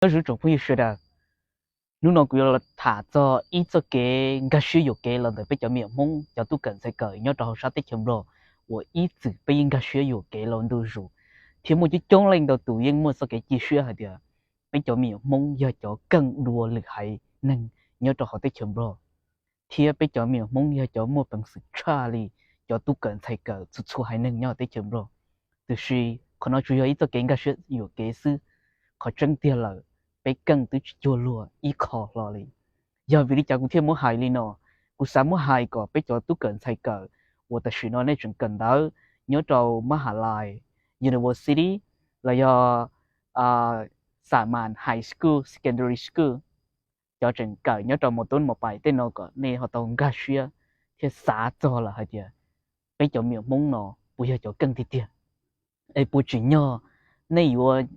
Nyob zoo tsoom phooj ywg sawv daws, hnub no kuv yuav los tham txog ib txoj kev nkag siab yuam kev los ntawm peb cov me nyuam Hmoob cov tub kawm ntxhais kawm nyob rau hauv sab teb chaws Nplog uas ib txwm peb yeej nkag siab yuam kev los ntu zus, thiab muaj coob coob leej ntau tus yeej muaj txoj kev cia siab hais tias peb cov me nyuam Hmoob yog cov keej dua lwm haiv neeg nyob rau hauv teb chaws Nplog, thiab peb cov me nyuam Hmoob yog cov muaj peev xwm tshaj li cov tub kawm ntxhais kawm txhua txhua haiv neeg nyob teb chaws Nplog. Tiam sis qhov no tsuas yog ib txoj kev nkag siab yuam kev xwb, qhov tseeb tiag lawm, peb keej twb tsis cuag luag ib qho hlo li. Yog vim li cas kuv thiaj muab hais li no? Kuv xav muab hais kom peb cov tub kawm ntxhais kawm uas tam sim no nej tseem kawm ntawv nyob rau mab ha lais, university, los yog xa mas high school, secondary school, cov tseem kawm nyob rau mos tub mos pais tej no kom nej ho tau nkag siab thiab xav txog lawm hais tias peb cov me nyuam Hmoob no puas yog cov keej tiag tiag, es puas tsim nyog nej yuav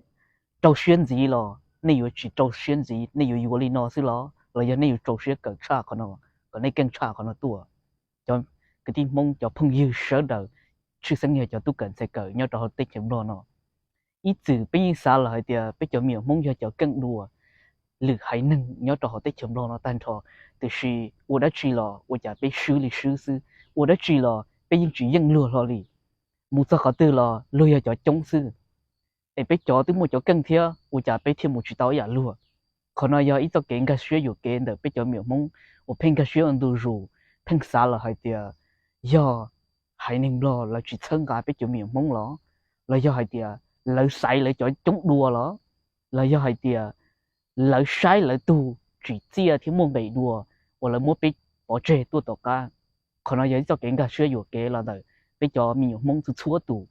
rau siab ntxiv los nej yuav tsis rau siab ntxiv, nej yuav yuav li no xwb los los yog nej yuav rau siab kawm tshaj qhov no, kom nej keej tshaj qhov no tuaj. Cov kwv tij Hmoob cov phooj ywg sawv daws, tshwj xeeb yog cov tub kawm ntxhais kawm nyob rau hauv teb chaws Nplog no, ib txwm peb yeej xav lawm hais tias peb cov me nyuam Hmoob yog cov keej dua lwm haiv neeg nyob rau hauv teb chaws Nplog no tag nrho. Tiam sis ua dab tsi los ua cas peb swb li swb xwb, ua dab tsi los peb yeej tsis yeej luag hlo li. Mus txog qhov twg los luag yog cov coob xwb, es peb cov twb muaj cov keej thiab ua cas peb thiaj mus tsis tau ib yam luag. Qhov no yog ib txoj kev nkag siab yuam kev ntawm peb cov me nyuam Hmoob uas pheej nkag siab ua ntu zus, pheej xav lawm hais tias yog haiv neeg Nplog lawv tsis txhawb nqa peb cov me nyuam Hmoob los, los yog hais tias lawv xaiv lawv cov coob dua los, los yog hais tias lawv saib lawv tug tsim txiaj thiab muaj nqis dua uas lawv muab peb pov tseg tuaj tom qab. Qhov no yog ib txoj kev nkag siab yuam kev los ntawm peb cov me nyuam Hmoob txhua txhua tus.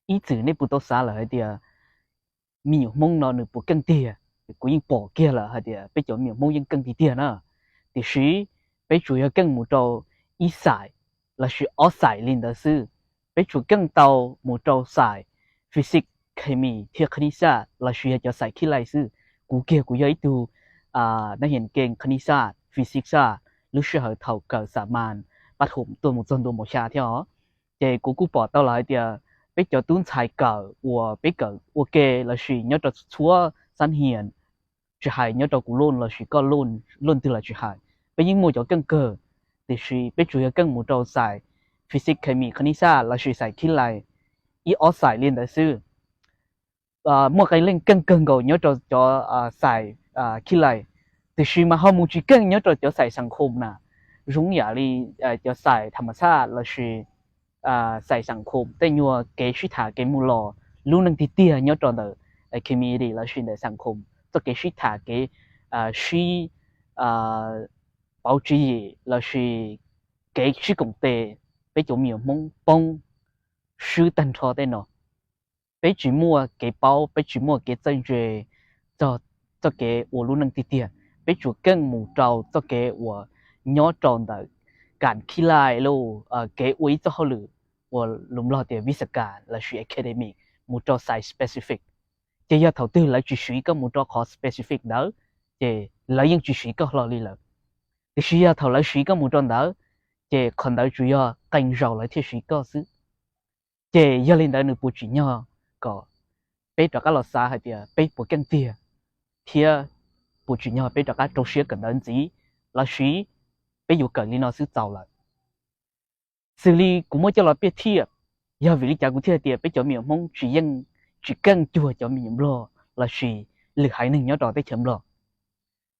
Ib txwm nej puas tau xav lawm hais tias me nyuam Hmoob no nws puas keej tiag? Kuv yeej pom kiag lawm hais tias peb cov me nyuam Hmoob yeej keej tiag tiag na. Tiam sis peb tsuas yog keej mus rau ib xais lossis ob xais li ntawd xwb. Peb tsuas keej tau mus rau xais physics, chemistry thiab khanis xaj lossis yog cov xais khib lais xwb. Kuv kiag kuv yog ib tug nab hias keej khanis xaj, physics xaj, lub sij hawm thaum kawm xa mas pab thum tuaj mus txog ntua mos xya thiab os. Ces kuv kuj pom tau lawm hais tias peb cov tub ntxhais kawm uas peb kawm ua ke lossis nyob rau txhua xab hias, tsis hais nyob rau kuv lub lossis koj lub, lub twg los tsis hais, peb yeej muaj cov keej kawg. Tiam sis peb tsuas yog keej mus rau xais physics, chemistry, khanis xaj lossis xais khib lais ib ob xais li ntawd xwb. Muaj qee leej keej kawg nkaus nyob rau cov xais khib lais, tiam sis mas ho mus tsis keej nyob rau cov xais xas khum na. Zoo yam li cov xais tham mas xaj lossis xais xas khum tej nyuag kev sib tham kev mus los lub neej tiag tiag nyob rau ntawm community lossis ntawm xas khum, txoj kev sib tham kev sib pauv tswv yim lossis kev sib koom tes, peb cov me nyuam Hmoob poob swb tag nrho tej no. Peb tsis muaj kev paub, peb tsis muaj kev txawj ntse txog txoj kev ua lub neej tiag tiag. Peb tsuas keej mus rau txoj kev uas nyob rau ntawm kam khib lais los kev ua ib txoj hauj lwm uas lus Nplog tias visa kam lossis academic, mus rau xais specific. Ces yog thaum twg lawv tsis siv koj mus rau qhov specific ntawd, ces lawv yeej tsis siv koj hlo li lawm. Tiam sis yog thaum lawv siv koj mus rau ntawd, ces qhov ntawd tsuas yog qee zaus lawv thiaj siv koj xwb. Ces yog li ntawd nws puas tsim nyog kom peb rov qab los xav hais tias peb puas keej tiag, thiab puas tsim nyog peb rov qab rau siab kawm ntawv ntxiv, lossis peb yuav kawm li no xwb txaus lawm? Xws li kuv muab coj los piav thiab, yog vim li cas kuv thiaj hais tias peb cov me nyuam Hmoob tsis yeej, tsis keej cuag cov me nyuam Nplog lossis lwm haiv neeg nyob rau teb chaws Nplog?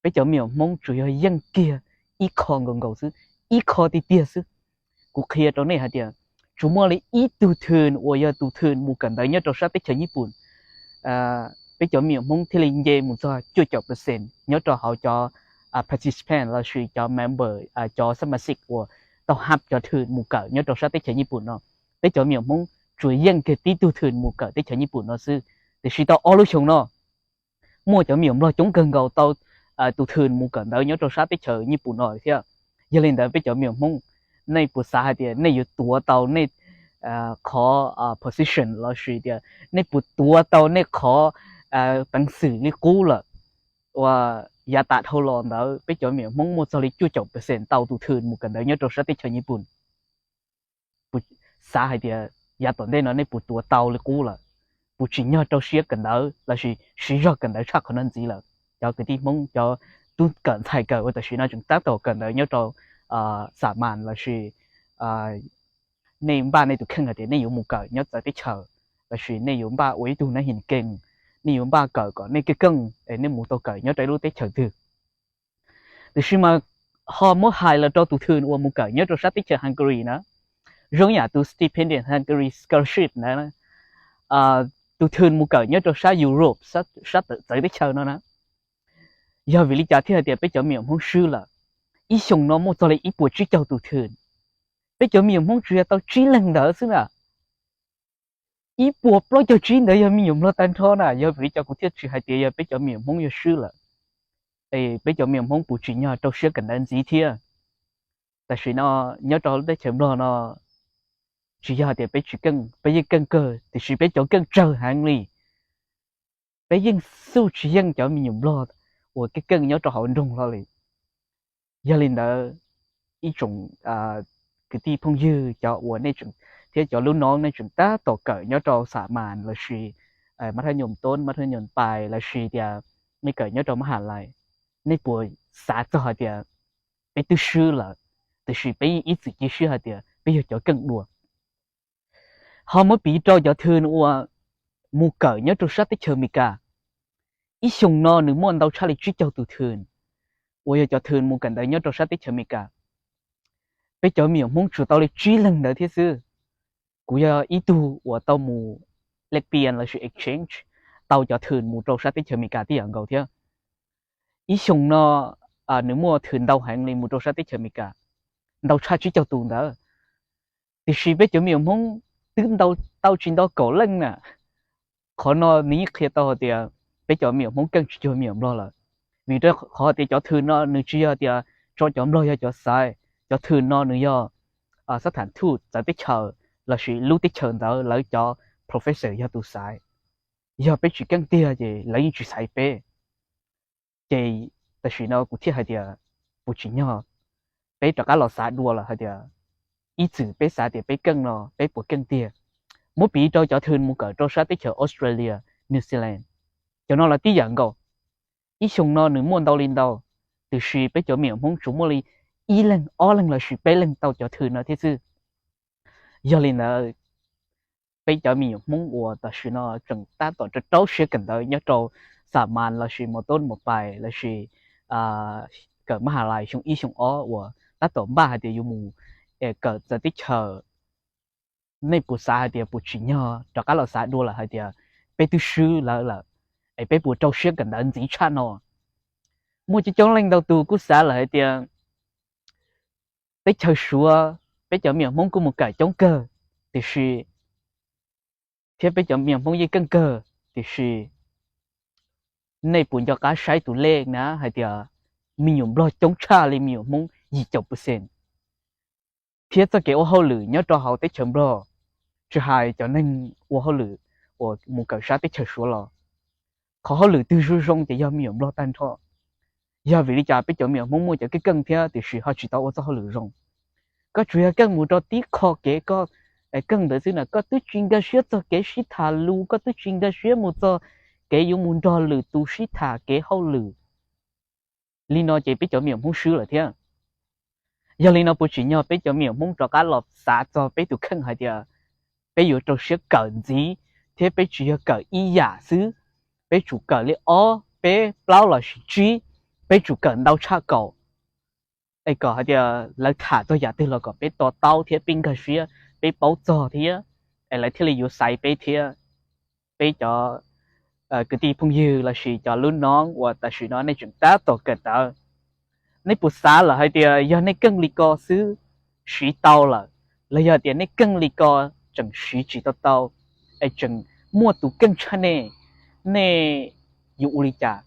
Peb cov me nyuam Hmoob tsuas yog yeej kiag ib qho nkaus nkaus xwb, ib qho tiag tiag xwb. Kuv qhia rau nej hais tias tsuas muaj li ib tug thwm uas yog tus thwm mus kawm ntawv nyob rau sab teb chaws Nyij Pooj, peb cov me nyuam Hmoob thiaj li nce mus txog cuaj caum percent nyob rau hauv cov participant lossis cov member, cov xab mas xiv uas tau hab cov thwm mus kawm nyob rau sab teb chaws Nyij Pooj no. Peb cov me nyuam Hmoob tsuas yeej kiag tib tug thwm mus kawm teb chaws Nyij Pooj no xwb. Tiam sis tau ob lub xyoo no, muaj cov me nyuam Nplog coob kawg nkaus tau tus thwm mus kawm ntawv nyob rau sab teb chaws Nyij Pooj no thiab. Yog li ntawd peb cov me nyuam Hmoob, nej puas xav hais tias nej yuav tuav tau nej qhov position lossis tias nej puas tuav tau nej qhov peev xwm li qub lawm? Uas yav tas dhau los ntawd peb cov me nyuam Hmoob muaj txog li cuaj caum percent tau tus thwm mus kawm ntawv nyob rau sab teb chaws Nyij Pooj. Xav hais tias yav tom ntej no nej puas tuav tau li qub lawm? puas tsim nyog rau siab kawm ntawv lossis siv zog kawm ntawv tshaj qhov no ntxiv lawm. Cov kwv tij Hmoob, cov tub kawm ntxhais kawm uas tam sim no tseem tab tom kawm ntawv nyob rau Xam Mas lossis nej npaj nej tus kheej hais tias nej yuav mus kawm nyob txawv teb chaws, lossis nej yuav npaj ua ib tug nab hin keej, nej yuav npaj kawm kom nej keej keej es nej mus tau kawm nyob rau ib lub teb chaws twg. Tiam sis mas ho muab hais los rau tus thwm uas mus kawm nyob rau sab teb chaws Hungary na, zoo yam tus Stipendium Hungary Scholarship na, tus thwm mus kawm nyob rau sab Europe, sab txawv teb chaws no na, yog vim li cas thiaj hais tias peb cov me nyuam Hmoob swb lawm? Ib xyoos no muaj txog li ib puas tsib caug tus thwm, peb cov me nyuam Hmoob tsuas yog tau tsib leeg ntawd xwb na. Ib puas plaub caug tsib ntawd yog me nyuam Nplog tag nrho na, yog vim li cas kuv thiaj tsis hais tias yog peb cov me nyuam Hmoob yog swb lawm. Es peb cov me nyuam Hmoob puas tsim nyog rau siab kawm ntawv ntxiv thiab? Tam sim no nyob rau teb chaws Nplog no tsis yog hais tias peb tsis keej, peb yeej keej kawg, tiam sis peb cov keej tsawg heev li. Peb yeej xub tsis yeej cov me nyuam Nplog uas keej keej nyob rau hauv nroog hlo li. Yog li ntawd, ib tsoom kwv tij phooj ywg cov uas nej tseem, thiab cov lub no nej tseem tab tom kawm nyob rau Xam Mas lossis mab thab nyoos toob, mab thab nyoos pais lossis tias nej kawm nyob rau mab ha lais, nej puas xav txog hais tias peb twb swb lawm, tiam sis peb yeej ib txwm cia siab hais tias peb yog cov keej dua? Ho muab piv rau cov thwm uas mus kawm nyob rau sab teb chaws Amelikas, ib xyoos no nws muaj ntau tshaj li tsib caug tus thwm uas yog cov thwm mus kawm ntawv nyob rau sab teb chaws Amelikas. Peb cov me nyuam Hmoob tsuas tau li tsib leeg ntawd thiab xwb. Kuv yog ib tug uas tau mus lesbian lossis exchange, tau cov thwm mus rau sab teb chaws Amelikas tib yam nkaus thiab. Ib xyoos no nws muaj thwm ntau heev li mus rau sab teb chaws Amelikas, ntau tshaj tsib caug tus ntawd. Tiam sis peb cov me nyuam Hmoob twb tau tsis nto kaum leej na. Qhov no nws yeej qhia tau hais tias peb cov me nyuam Hmoob keej tsis cuag me nyuam Nplog lawm. Vim rau qhov tias cov thwm no nws tsis yog tias tso cov Nplog yog cov xaiv, cov thwm no nws yog xab tham thuj txawv teb chaws lossis lub teb chaws ntawd lawv cov professor yog tus xaiv. Yog peb tsis keej tiag ces lawv yeej tsis xaiv peb. Ces tam sim no kuv thiaj hais tias puas tsim nyog peb rov qab los xav dua lawm hais tias ib txwm peb xav tias peb keej no peb puas keej tiag? Muab piv rau cov thwm mus kawm rau sab teb chaws Australia, New Zealand, cov no los tib yam nkaus. Ib xyoos no nws muaj ntau li ntau, tiam sis peb cov me nyuam Hmoob tsuas muaj li ib leeg ob leeg lossis peb leeg tau cov thwm no thiab xwb. Yog li ntawd, peb cov me nyuam Hmoob uas tam sim no tseem tab tom rau rau siab kawm ntawv nyob rau Xam Mas lossis Mos Toob Mos Pais lossis kawm mab ha lais xyoo ib xyoo ob uas tab tom npaj hais tias yuav mus kawm txawv teb chaws, nej puas xav hais tias puas tsim nyog rov qab los xav dua lawm hais tias peb twb swb lawv lawm, es peb puas rau siab kawm ntawv ntxiv tshaj no? Muaj coob coob leej ntau tus kuj xav lawm hais tias teb chaws Suav peb cov me nyuam Hmoob kuj mus kawm coob kawg, tiam sis, thiab peb cov me nyuam Hmoob yeej keej kawg, tiam sis nej puas nco qab saib tus lej na hais tias me nyuam Nplog coob tshaj li me nyuam Hmoob yim caum percent. Thiab txoj kev ua hauj lwm nyob rau hauv teb chaws Nplog, tsis hais cov neeg ua hauj lwm uas mus kawm sab teb chaws Suav los, qhov hauj lwm twg zoo zoo ces yog me nyuam Nplog tag nrho. Yog vim li cas peb cov me nyuam Hmoob muaj cov keej keej thiab tiam sis ho tsis tau ua txoj hauj lwm zoo? Koj tsuas yog keej mus rau tib qho kev koj keej ntawd xwb na, koj twb tsis nkag siab txog kev sib tham lus, koj twb tsis nkag siab mus txog kev yuav mus nrog lwm tus sib tham kev hauj lwm. Li no ces peb cov me nyuam Hmoob swb lawm thiab. Yog li no puas tsim nyog peb cov me nyuam Hmoob rov qab los xav txog peb tus kheej hais tias peb yuav rau siab kawm ntxiv, thiab peb tsis yog kawm ib yam xwb, peb tsum kawm li ob peb plaub lossis tsib, peb tsum kawm ntau tshaj kaum, es kom hais tias lawv tham txog yam twg los kom peb to taub thiab peb nkag siab, peb paub txog thiab, es lawv thiaj li yuav xaiv peb thiab. Peb cov kwv tij phooj ywg lossis cov lub noob uas tam sim no nej tseem tab tom kawm ntawv, nej puas xav lawm hais tias yog nej keej li ko xwb siv tau lawm, los yog tias nej keej li ko tseem siv tsis tau tau, es tseem muaj tus keej tshaj nej, nej yuav ua li cas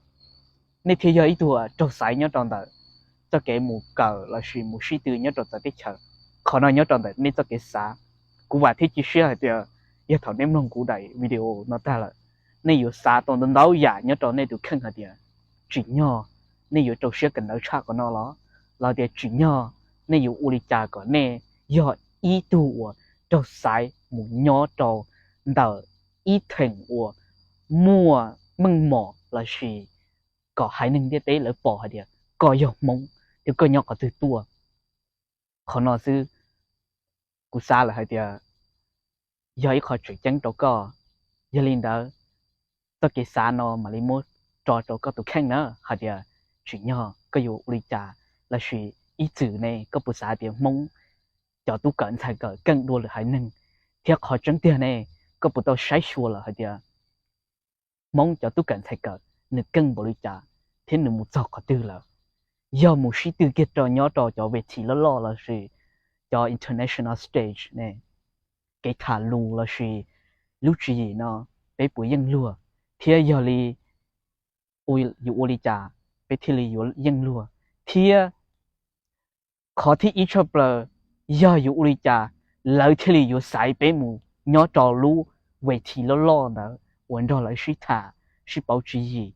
nej thiaj yog ib tug raug xaiv nyob rau ntawm txoj kev mus kawm lossis mus sib tw nyob rau txawv teb chaws? Qhov no nyob rau ntawm nej txoj kev xav. Kuv vam thiab cia siab hais tias yog thaum nej mloog kuv daim video no tag lawm, nej yuav xav tau ntau ntau yam nyob rau nej tus kheej hais tias tsim nyog nej yuav rau siab kawm ntawv tshaj qhov no los, los tias tsim nyog nej yuav ua li cas kom nej yog ib tug uas raug xaiv mus nyob rau ntawm ib theem uas muaj meej mom lossis kom haiv neeg ntiaj teb lawv pom hais tias koj yog Hmoob thiab koj nyob qhov twg tuaj. Qhov no xwb kuv xav lawm hais tias yog ib qho tseem ceeb rau koj. Yog li ntawd, txoj kev xav no mam li muab tso rau koj tus kheej na hais tias tsim nyog koj yuav ua li cas, lossis ib txwm ne koj puas xav tias Hmoob cov tub kawm ntxhais kawm keej dua lwm haiv neeg, thiab qhov tseeb tiag ne koj puas tau saib xyuas lawm hais tias Hmoob cov tub kawm ntxhais kawm nws keej npaum li cas thiab nws mus txog qhov twg lawm. Yog mus sib tw kiag rau nyob rau cov ves thim loj loj lossis cov international stage ne, kev tham lus lossis lub tswv yim no peb puas yeej luag, thiab yog li yuav ua li cas peb thiaj li yuav yeej luag, thiab qhov thib ib tshaj plaws, yog yuav ua li cas lawv thiaj li yuav xaiv peb mus nyob rau lub ves thim loj loj ntawd uas nrog lawv sib tham sib pauv tswv yim,